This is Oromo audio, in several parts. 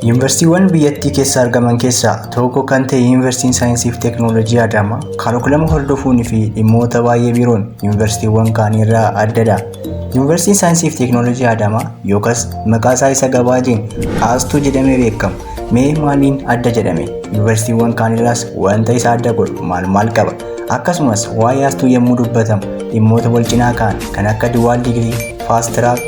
Yuunivarsiitiiwwan biyyattii keessa argaman keessaa tokko kan ta'e Yuunivarsiitiin Saayinsii fi Teekinooloojii Adaamaa kaarikulama hordofuunii fi dhimmoota baay'ee biroon yuunivarsiitiiwwan kaan irraa addadha. Yuunivarsiitiin Saayinsii fi Teekinooloojii Adaamaa yookaas maqaa isaa isa gabaajeen AASTU jedhamee beekamu mee maaliin adda jedhame? Yuunivarsiitiiwwan kaan irraas wanta isa adda godhu maal maal qaba? Akkasumas waa'ee AASTU yommuu dubbatamu dhimmoota wal cinaa ka'an kan akka dual degree, fast track,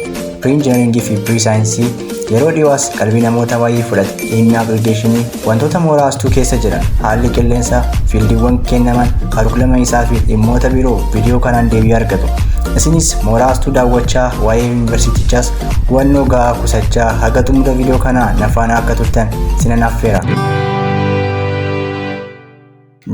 pre-engineering fi pre-saayinsii yeroo dhiyoos qalbii namoota baay'ee fudhate. Dhimmi appilikeeshinii wantoota mooraa AASTU keessa jiran, haalli qilleensaa, fiildiiwwan kennaman, kaarikulama isaa fi dhimmoota biroo viidiyoo kanaan deebii argatu. Isinis mooraa AASTU daawwachaa waa'ee yuunivarsiitichaas hubannoo gahaa kusachaa haga xumura viidiyoo kanaa na faana akka turtan sinan affeera.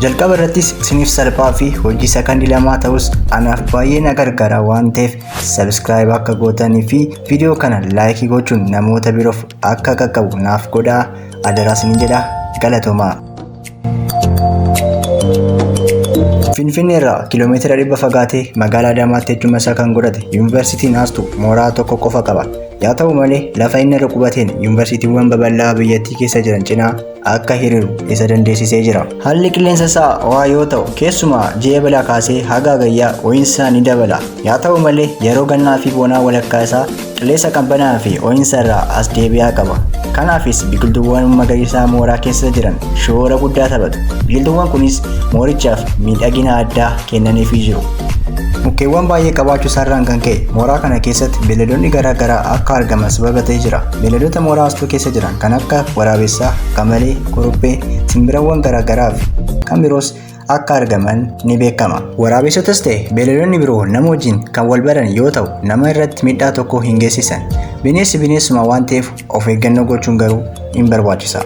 Jalqaba irrattis isiniif salphaa fi hojii sakandii lamaa ta'us anaaf baay'ee na gargaara waan ta'eef subscribe akka gootanii fi viidiyoo kana laayikii gochuun namoota biroof akka qaqqabu naaf godhaa adaraa isiniin jedha. Galatoomaa. Finfinnee irraa kiiloomeetira 100 fagaatee magaalaa Adaamaatti ejjuma isaa kan godhate Yuunivarsiitiin AASTU mooraa tokko qofa qaba. Yaa ta'u malee lafa inni irra qubateen yuunivarsiitiiwwan babal'aa biyyattii keessa jiran cinaa akka hiriiru isa dandeessisee jira. Haalli qilleensa isaa ho'aa yoo ta'u keessumaa ji'a balaa kaasee haga hagayyaa ho'iinsa ni dabala. Yaa ta'u malee yeroo gannaa fi bonaa walakkaa isaa qilleensa qabbanaa fi ho'iinsa irraa as deebi'aa qaba. Kanaafis biqiltuuwwan magariisaa mooraa keessa jiran shoora guddaa taphatu. Biqiltuuwwan kunis moorichaaf miidhagina addaa kennaniifii jiru. Mukkeewwan baay'ee qabaachuu isaarraan kan ka'e mooraa kana keessatti beeyladoonni garaa garaa akka argaman sababa ta'ee jira. Beeyladoota mooraa AASTU keessa jiran kan akka waraabessaa, qamalee, kuruphee, simbirawwan garaa garaa fi kan biroos akka argaman ni beekama. Waraabessotas ta'e beeyladoonni biroo nama wajjin kan wal baran yoo ta'u nama irratti miidhaa tokko hin geessisan. Bineensi bineensuma waan ta'eef of eeggannoo gochuun garuu hin barbaachisa.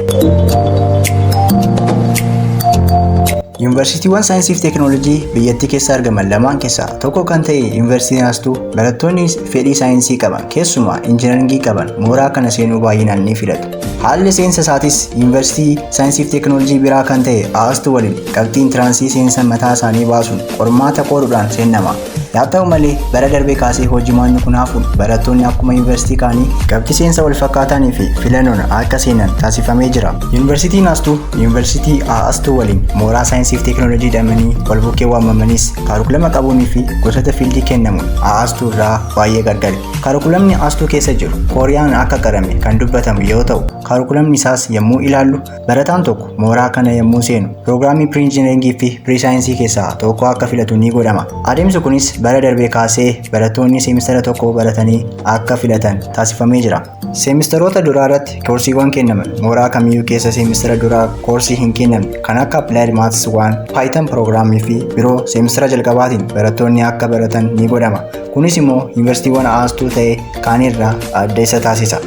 Yuunivarsiitiiwwan saayinsii fi teekinooloojii biyyattii keessa argaman lamaan keessaa tokko kan ta'e Yuunivarsiitiin AASTU barattoonni fedhii saayinsii qaban keessumaa injinaringii qaban mooraa kana seenuu baay'inaan ni filatu. Haalli seensa isaatis Yuunivarsiitii saayinsii fi teekinooloojii biraa kan ta'e AASTU waliin qabxii intiraansii seensa mataa isaanii baasuun qormaata qoruudhaan seenama. Yaa ta'u malee bara darbee kaasee hojimaanni kun hafuun barattoonni akkuma yuunivarsiitii kaanii qabxii seensa wal fakkaatanii fi filannoon akka seenan taasifamee jira. Yuunivarsiitiin AASTU Yuunivarsiitii AASTU waliin mooraa saayinsii fi teekinooloojii jedhamanii wal bukkee waamamanis kaarikulama qabuunii fi gosoota fiildii kennamuun AASTU irraa baay'ee gargari. Kaarikulamni AASTU keessa jiru Kooriyaan akka qarame kan dubbatamu yoo ta'u kaarikulamni isaas yommuu ilaallu barataan tokko mooraa kana yommuu seenu piroogiraamii piriinjineringii fi piriisaayinsii keessaa tokko akka filatu ni godhama. Adeemsi kunis bara darbee kaasee barattoonni seemistara tokko baratanii akka filatan taasifamee jira. Seemistaroota duraa irratti koorsiiwwan kennaman mooraa kamiyyuu keessa seemistara duraa koorsii hin kennamne kan akka Applied Maths 1, Python piroogiraamii fi biroo seemistara jalqabaatiin barattoonni akka baratan ni godhama. Kunis immoo yuunivarsiitiiwwan AASTU ta'e kaanirraa adda isa taasisa.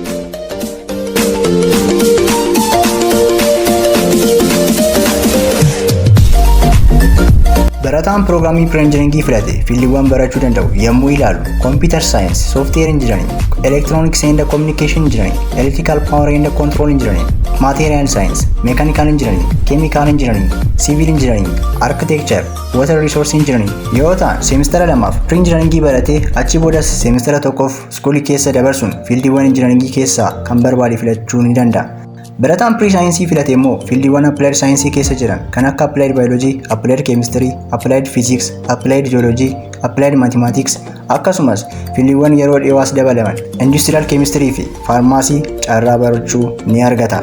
Barataan piroogiraamii piriinjineringii filate fiildiiwwan barachuu danda'u yommuu ilaalu Computer Science, Software Engineering, Electronics and Communication Engineering, Electrical Power and Control Engineering, Material Science, Mechanical Engineering, Chemical Engineering, Civil Engineering, Architecture, Water Resource Engineering yoo ta'an seemistara lamaaf piriinjineringii baratee achi boodas seemistara tokkoof iskuulii keessa dabarsuun fiildiiwwan injinaringii keessaa kan barbaade filachuu ni danda'a. Barataan piriisaayinsii filate immoo fiildiiwwan applied saayinsii keessa jiran kan akka applied biology, applied chemistry, applied physics, applied geology, applied mathematics akkasumas fiildiiwwan yeroo dhiyoos dabalaman industrial chemistry fi faarmaasii carraa barachuu ni argata.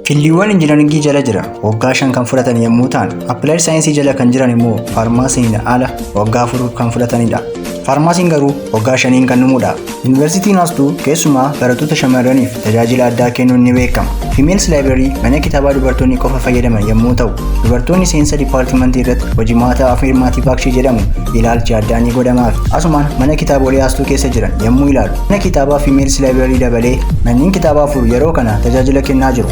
Fiildiiwwan injinaringii jala jiran waggaa 5 kan fudhatan yommuu ta'an applied saayinsii jala kan jiran immoo faarmaasiin ala waggaa 4 kan fudhatanidha. Faarmaasiin garuu waggaa 5 kan dhumudha. Yuunivarsiitiin AASTU keessumaa barattoota shamarraniif tajaajila addaa kennuun ni beekama. Females Library mana kitaabaa dubartoonni qofa fayyadaman yommuu ta'u, dubartoonni seensa dipaartimentii irratti hojimaata affirmative action jedhamu ilaalchi addaa ni godhamaaf. Asumaan mana kitaabolee AASTU keessa jiran yommuu ilaalu, mana kitaabaa Females Library dabalee manneen kitaabaa 4 yeroo kana tajaajila kennaa jiru.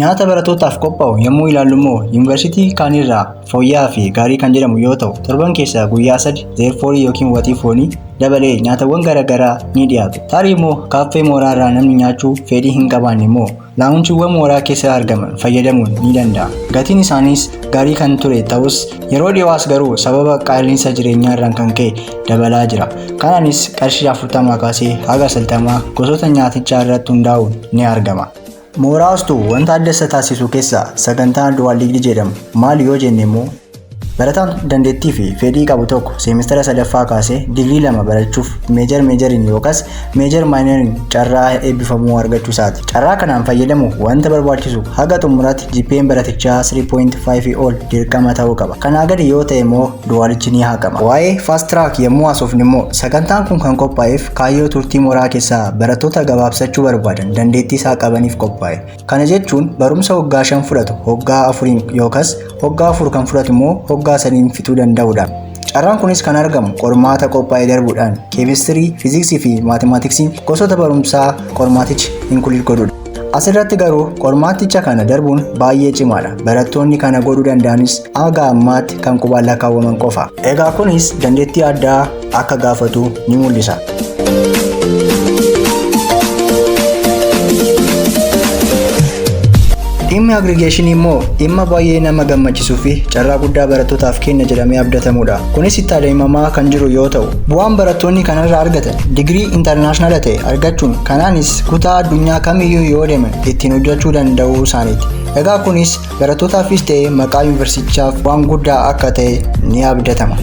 Nyaata barattootaaf qophaa'u yommuu ilaallu immoo yuunivarsiitii kaanirraa fooyya'aa fi gaarii kan jedhamu yoo ta'u, torban keessaa guyyaa 3 zeerfoorii yookiin waxii foonii dabalee nyaatawwan garaagaraa ni dhiyaatu. Tarii immoo kaaffee mooraa irraa namni nyaachuu fedhii hin qabaanne immoo laawunchiiwwan mooraa keessa argaman fayyadamuun ni danda'a. Gatiin isaaniis gaarii kan ture ta'us yeroo dhiyoos garuu sababa qaala'insa jireenyaa irraan kan ka'e dabalaa jira. Kanaanis qarshii 40 kaasee haga 90 gosoota nyaatichaa irratti hundaa'uun ni argama. Mooraa ASTU wanta adda isa taasisu keessaa sagantaan dual degree jedhamu maali yoo jenne immoo, barataan dandeettii fi fedhii qabu tokko seemistara sadaffaa kaasee digirii 2 barachuuf major majoriin yookaas major minoriin carraa eebbifamuu argachuu isaati. Carraa kanaan fayyadamuuf wanta barbaachisu haga xumuraatti GPA'n baratichaa 3.5 ol dirqama ta'uu qaba. Kanaa gadi yoo ta'e immoo dualichi ni haqama. Waa'ee fast track yommuu haasofnu immoo sagantaan kun kan qophaa'eef kaayyoo turtii mooraa keessaa barattoota gabaabsachuu barbaadan dandeettii isaa qabaniif qophaa'e. Kana jechuun barumsa waggaa 5 fudhatu waggaa 4 yookaas waggaa 4 kan fudhatu immoo waggaa 3 fixuu danda'udha. Carraan kunis kan argamu qormaata qophaa'e darbuudhaan keemistirii, fiiziksii fi maatimaatiksiin gosoota barumsaa qormaatichi include godhudha. Asirratti garuu qormaaticha kana darbuun baay'ee cimaadha. Barattoonni kana godhuu danda'anis haga ammaatti kan qubaan lakkaawwaman qofa. Egaa kunis dandeettii addaa akka gaafatu ni mul'isa. Dhimmi aggregationii immoo dhimma baay'ee nama gammachisuu fi carraa guddaa barattootaaf kenna jedhamee abdatamudha. Kunis itti adeemamaa kan jiru yoo ta'u, bu'aan barattoonni kanarraa argatan digirii international ta'e argachuun kanaanis kutaa addunyaa kamiyyuu yoo deeman ittiin hojjechuu danda'uu isaaniiti. Egaa kunis barattootaafis ta'e maqaa yuunivarsiitichaaf waan guddaa akka ta'e ni abdatama.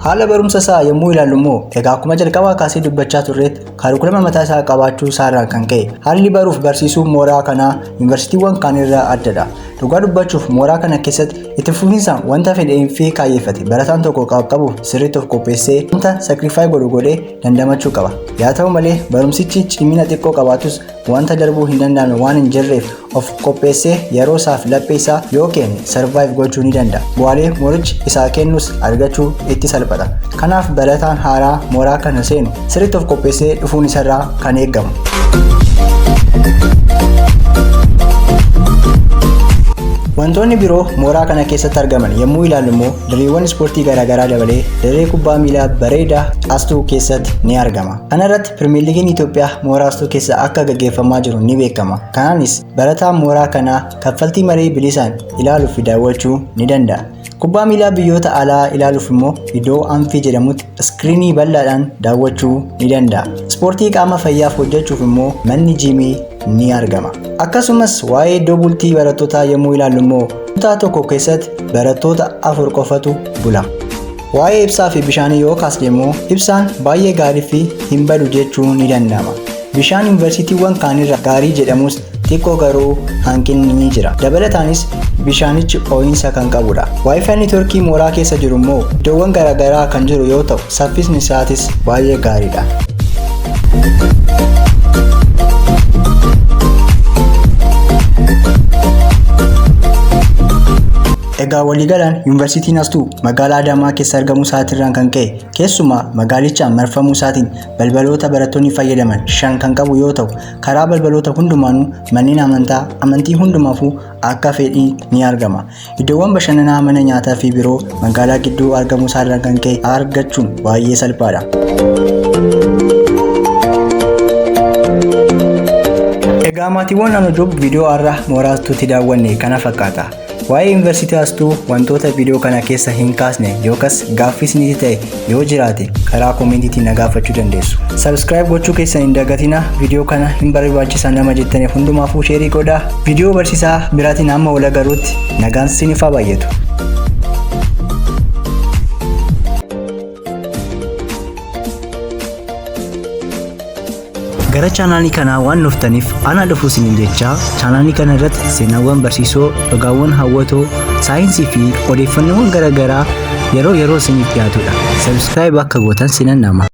Haala barumsa isaa yommuu ilaallu immoo egaa akkuma jalqabaa kaasee dubbachaa turreetti kaarikulama mataa isaa qabaachuu isaarraan kan ka'e haalli baruuf barsiisuu mooraa kanaa yuunivarsiitiiwwan kaan irraa addadha. Dhugaa dubbachuuf mooraa kana keessatti itti fufinsaan wanta fedhee fi kaayyeeffate barataan tokko qaqqabuuf sirriitti of qopheessee wanta sacrifice godhu godhee dandamachuu qaba. Yaa ta'u malee barumsichi cimina xiqqoo qabaatus wanta darbuu hin danda'amne waan hin jirreef of qopheessee yeroo isaaf laphee isaa yoo kenne survive gochuu ni danda'a. Bu'aalee moorichi isaa kennus argachuu itti salphata. Kanaaf barataan haaraa mooraa kana seenu sirriitti of qopheessee dhufuun isarraa kan eegamu. Wantoonni biroo mooraa kana keessatti argaman yommuu ilaallu immoo dareewwan ispoortii garaagaraa dabalee daree kubbaa miilaa bareedaa ASTU keessatti ni argama. Kana irratti Pirimeer Liigiin Itoophiyaa mooraa ASTU keessa akka gaggeeffamaa jiru ni beekama. Kanaanis barataan mooraa kanaa kaffaltii malee bilisaan ilaaluu fi daawwachuu ni danda'a. Kubbaa miilaa biyyoota alaa ilaaluuf immoo iddoo Amphi jedhamutti iskiriinii bal'aadhaan daawwachuu ni danda'a. Ispoortii qaama fayyaaf hojjechuuf immoo manni jiimii ni argama. Akkasumas waa'ee iddoo bultii barattootaa yommuu ilaallu immoo kutaa tokko keessatti barattoota 4 qofatu bula. Waa'ee ibsaa fi bishaanii yoo kaasne immoo ibsaan baay'ee gaarii fi hin badu jechuu ni danda'ama. Bishaan yuunivarsiitiiwwan kaanirra gaarii jedhamus xiqqoo garuu hanqinni ni jira. Dabalataanis bishaanichi ho'iinsa kan qabudha. Wi-Fi neetworkii mooraa keessa jiru immoo iddoowwan garaagaraa kan jiru yoo ta'u saffisni isaatis baay'ee gaariidha. Egaa waliigalaan yuunivarsiitiin ASTU magaalaa Adaamaa keessa argamuu isaatirraan kan ka'e keessumaa magaalichaan marfamuu isaatiin balbaloota barattoonni fayyadaman 5 kan qabu yoo ta'u karaa balbaloota hundumaanuu manneen amantaa amantii hundumaafuu akka fedhii ni argama. Iddoowwan bashannanaa mana nyaataa fi biroo magaalaa gidduu argamuu isaarraan kan ka'e argachuun baay'ee salphaadha. Egaa maatiiwwan Anojoob viidiyoo har'a mooraa ASTUutti daawwanne kana fakkaata. Waa'ee yuunivarsiitii ASTU wantoota viidiyoo kana keessa hin kaasne yookas gaaffii isinitti ta'e yoo jiraate karaa koomentiitiin na gaafachuu dandeessu. Subscribe gochuu keessan hin dagatina. Viidiyoo kana hin barbaachisaa nama jettaniif hundumaafuu share godhaa. Viidiyoo barsiisaa biraatiin hamma wal agarruutti nagaan isiniif haa baay'atu. Gara chaanaalii kanaa waan dhuftaniif ana dhufuu isiniin jechaa, chaanaalii kana irratti seenaawwan barsiisoo, dhugaawwan hawwatoo, saayinsii fi odeeffannoowwan garaagaraa yeroo yeroo isiniif dhiyaatudha. Subscribe akka gootan sinan nama.